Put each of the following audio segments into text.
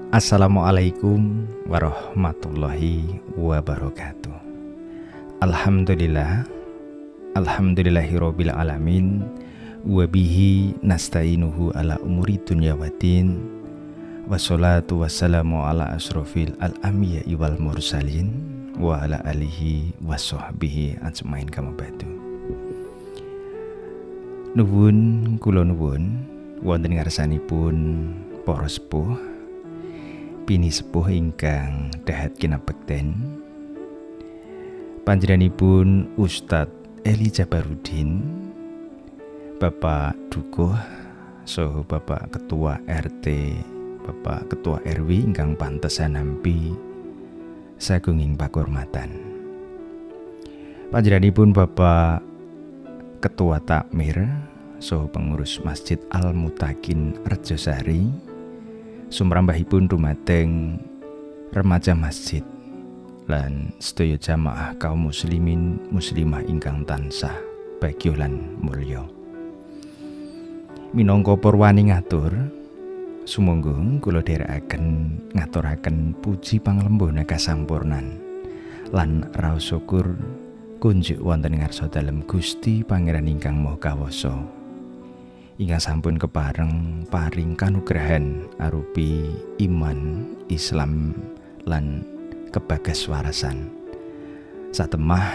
Assalamualaikum warahmatullahi wabarakatuh. Alhamdulillah, alhamdulillahirabbil alamin, wabihi nasta'inuhu ala umuri dunya waddin. Wassalatu wassalamu ala asrofil al-anbiya'i wal mursalin wa ala alihi washabbihi ajmain kama ba'du. Nuwun kula nuwun wonten ngarsanipun para sepuh, pini sepuh ingkang dahat kinabekten, panjenenganipun Ustadz Eli Jabarudin, Bapak Dukuh saha Bapak Ketua RT, Bapak Ketua RW ingkang pantes nampi sagunging pakurmatan. Panjenenganipun Bapak Ketua Takmir saha pengurus Masjid Al Mutakin Rejosari, sumrambahipun dumateng remaja masjid lan sedaya jamaah kaum muslimin muslimah ingkang tansah bagya lan mulya. Minangka purwani ngatur, sumangga kula dherekaken ngaturaken puji panglembah kasampurnan lan raos syukur kunjuk wonten ngarsa dalem Gusti Pangeran ingkang Maha Kawasa, ingkang sampun kepareng paring kanugrahan arupi iman, Islam lan kebagas warasan. Satemah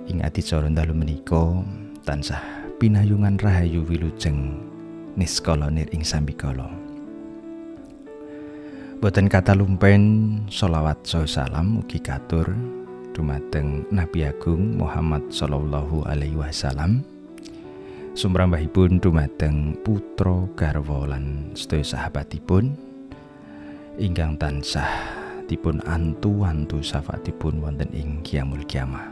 ing adicara dalu menika tansah pinayungan rahayu wilujeng niskala nir ing sambikala. Boten kata lumpen sholawat saha salam ugi katur dumateng Nabi Agung Muhammad sallallahu alaihi wasallam, sumrambahipun dumateng putra garwa lan sedaya sahabatipun ingkang tansah dipun antu-antu syafaatipun wonten ing kiamul kiamah.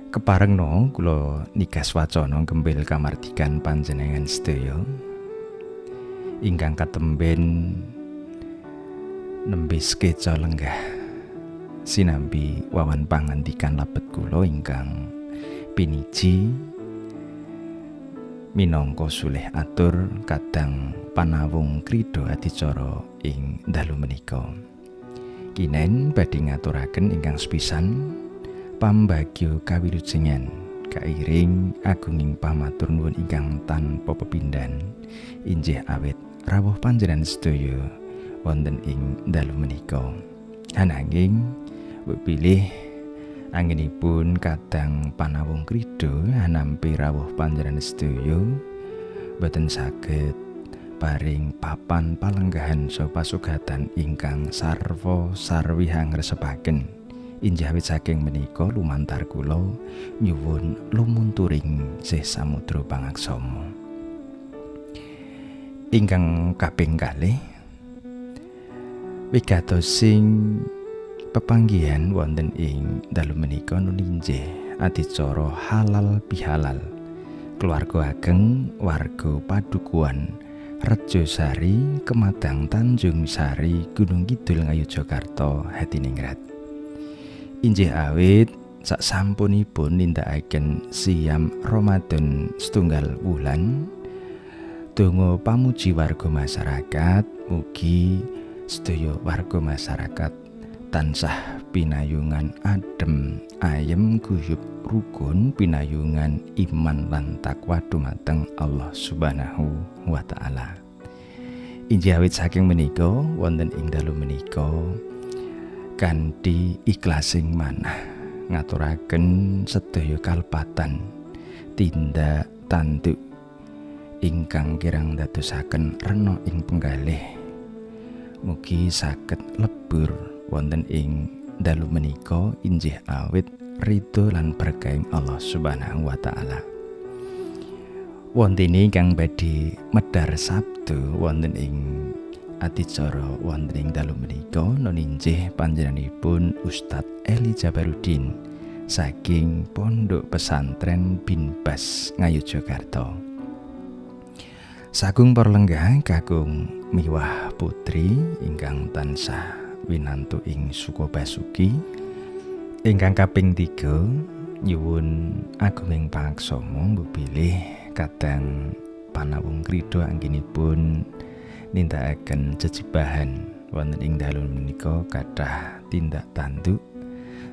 Keparengno kula nikas wacana gembil kamardikan panjenengan sedaya ingkang katemben nembe sekeca lenggah sinambi wawan pangandikan labet kula ingkang piniji minangka sulih atur kadang panawung krida adicara ing dalu menika. Kinen badhe ngaturaken ingkang sepisan pambagya kawilujengan kairing agunging pamatur nuwun ingkang tanpa pepindhan injih awit rawuh panjenengan sedaya wonten ing dalu menika. Ananging pilih anggenipun kadang panawung krida anampi rawuh panjenengan sedaya boten saged paring papan palenggahan saha pasugatan ingkang sarwa sarwi hangresepaken. Injih awit saking menika lumantar kula nyuwun lumunturing sih samudra pangaksama. Ingkang kaping kalih, wigatosing pepanggihan wonten ing dalu menika nuninjih adicara halal bihalal keluarga ageng warga padukuhan Rejosari, Kemadang Tanjung Sari, Gunung Kidul, Ngayogyakarta Hadiningrat. Injih awit sasampunipun nindakaken siam Ramadan setunggal wulan, donga pamuji warga masyarakat mugi sedaya warga masyarakat tansah pinayungan adem ayem guyub rukun, pinayungan iman lan takwa dumateng Allah Subhanahu wa taala. Injih awit saking menika wonten ing dalu menika kanthi ikhlasing manah ngaturaken sedaya kalepatan tindak tanduk ingkang kirang dadosaken rena ing penggalih, mugi saged lebur wonten ing dalu menika injih awit ridho lan berkahing Allah Subhanahu wa taala. Wontene ingkang badhe medhar sabda wonten ing adicara wonten ing dalu menika nuninjih panjenenganipun Ustadz Eli Jabarudin saking Pondok Pesantren Bin Bas Ngayogyakarta. Sagung para lenggah kakung miwah putri ingkang tansah winantu ing Sukobasuki. Ingkang kaping 3 nyuwun agunging pangaksama mbok bilih kadang panawung krida anggenipun Nindakaken jejibahan wonten ing dalu menika kathah tindak tanduk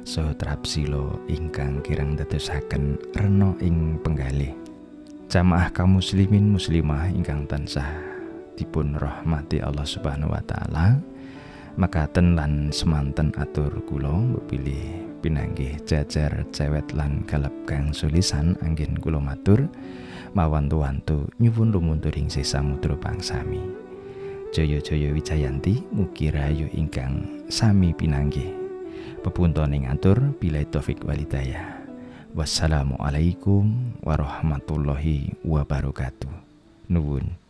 saha trapsila ingkang kirang dadosaken rena ing penggalih. Jamaah kaum muslimin muslimah ingkang tansah dipun rahmati Allah Subhanahu wa taala, makaten lan semanten atur kula bilih pinanggih jajar cewet lan galap kang sulisan anggen kula matur mawantu-wantu nyuwun lumunturing samudra pangsami. Jaya-jaya wijayanti, mugi rahayu ingkang sami pinanggih. Pepuntoning atur billahi taufik walhidayah. Wassalamualaikum warahmatullahi wabarakatuh. Nuwun.